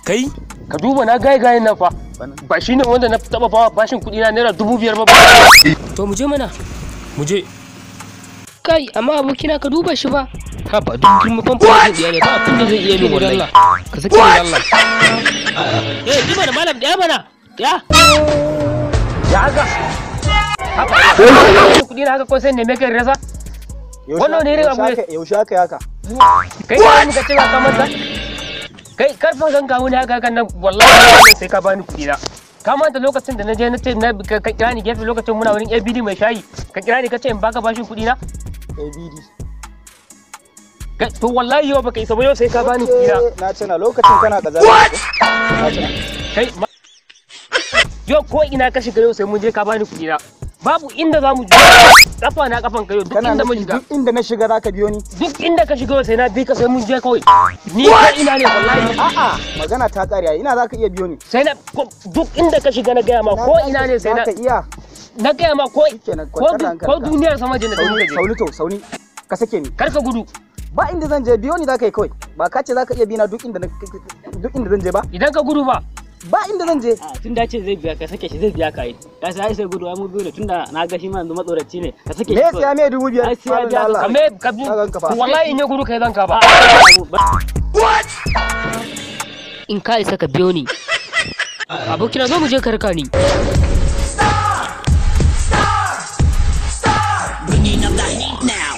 Kai ka duba na gaye gayen nan fa. Ba shine wanda na taba fa bashin kuɗi na naira 5000 ba. To mu je mana. Mu je. Kai amma abokina ka duba shi ba. Ha ba duk girman famfon ɗin ne ba abin da zai iya min wallahi. Ka sake ni Allah. Eh ji mana malam ɗaya mana. Ya. Ya haka. Haka. Kuɗi na haka ko sai ne me kai rasa? Wannan ne irin abu ne. Yaushe aka yi haka? Kai ka muka ce ka manta? Kai karfin ganka wani haka kan nan wallahi sai ka bani kuɗi na. Ka manta lokacin da na je na ce na ka kira ni gefe lokacin muna wurin ABD mai shayi ka kira ni ka ce in baka bashin kuɗi na? ABD. To wallahi yau baka isa ba yau sai ka bani kuɗi na. Na tuna lokacin kana kaza. Na tuna. Kai yau ko ina ka shiga yau sai mun je ka bani kuɗi na. Babu inda za mu je kafa na kafan ka yau duk inda mun shiga. Duk inda na shiga zaka biyo ni. Duk inda ka shiga sai na bi ka sai mun je kawai. Ni ko ina ne wallahi. A'a magana ta kare ai ina zaka iya biyo ni. Sai na duk inda ka shiga na gaya ma ko ina ne sai na. Zaka iya. Na gaya ma ko ko duniyar sama je na sai muka je. Sauli to sauni ka sake ni. Kar ka gudu. Ba inda zan je biyo ni zaka yi kawai. Ba ka ce zaka iya bi na duk inda zan je ba. Idan ka gudu ba. Ba inda zan je. Tun da ce zai biya ka sake shi zai biya ka yi. Ka sai sai gudu ai mu biyu ne tunda na ga shi ma yanzu matsoraci ne. Ka sake shi. Me siya me 5000? Ai sai ya biya ka. Me ka bi. Wallahi in ya gudu kai zan ka ba. What? In ka isa ka biyo ni. Abokina zo mu je ka raka ni. Bringing up the heat now.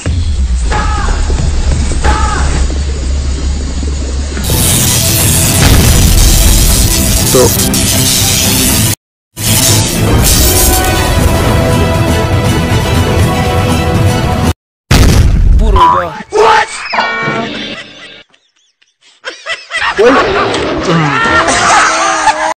So. What? Wait.